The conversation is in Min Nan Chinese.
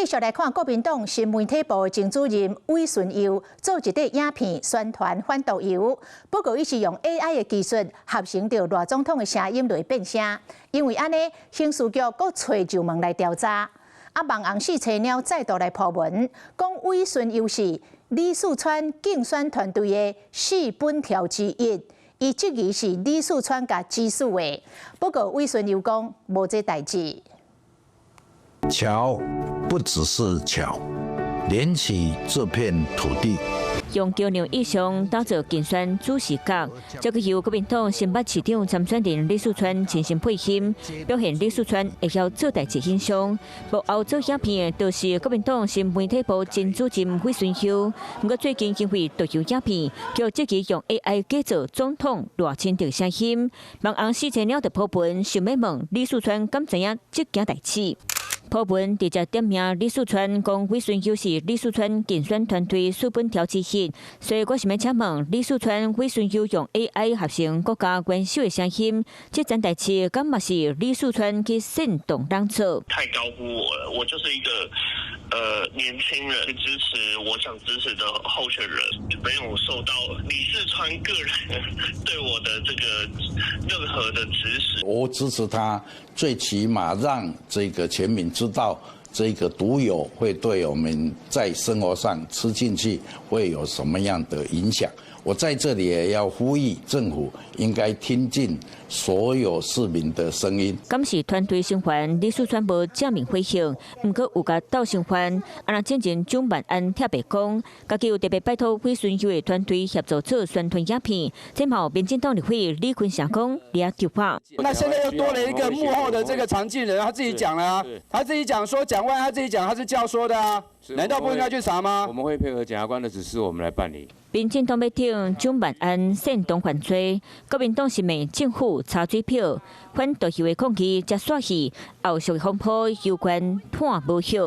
繼續來看國民黨新媒體部前主任韋順佑做一塊影片宣傳反毒油，不過伊是用 AI 的技術合成著賴總統的聲音來變聲，因為按呢，刑事局閣揣上門來調查。啊，網紅四叉貓再度來鋪文，講韋順佑是李四川競選團隊的四本條之一，伊質疑是李四川共指使的。不過韋順佑講無這代誌。橋不只是橋，連起這片土地。用橋梁意象打造競選主視覺，這個由國民黨新北市長參選人李四川親身配音，表現李四川會曉做代誌形象。幕後做影片的，就是國民黨新媒體部前主任韋順佑。毋過最近因為毒油影片，叫質疑用 AI 改造總統賴清德聲音，網紅四叉貓就鋪文，想欲問李四川敢知影這件代誌？鋪文直接點名李四川，講韋順佑是李四川競選團隊四本條之一，所以我想欲請問李四川、韋順佑用 AI 合成國家元首的聲音，這件代誌敢嘛是李四川去煽動人做？太高估我了，我就是一個年輕人，去支持我想支持的候選人，沒有受到李四川個人對我的這個任何的指使。我支持他，最起碼讓這個全民知道這個毒油會對我們在生活上吃進去會有什麼樣的影響。我在這裡也要呼籲政府應該聽進所有市民的聲音。敢是團隊成員李四川無正面回應，毋過有共鬥成員，啊若進前蔣萬安特別講，家己有特別拜託韋順佑的團隊協助做宣傳影片。這嘛民進黨立委李坤城講，掠丟話。那現在又多了一個幕後的這個常進人，他自己講了啊，他自己講說蔣萬，他自己講他是教唆的啊，難道不應該去查嗎？我們會配合檢察官的指示，我們來辦理。民進黨欲挺蔣萬安煽動犯罪，國民黨是罵政府查水表，反毒油的抗議才煞去，後續風波有關拖無歇。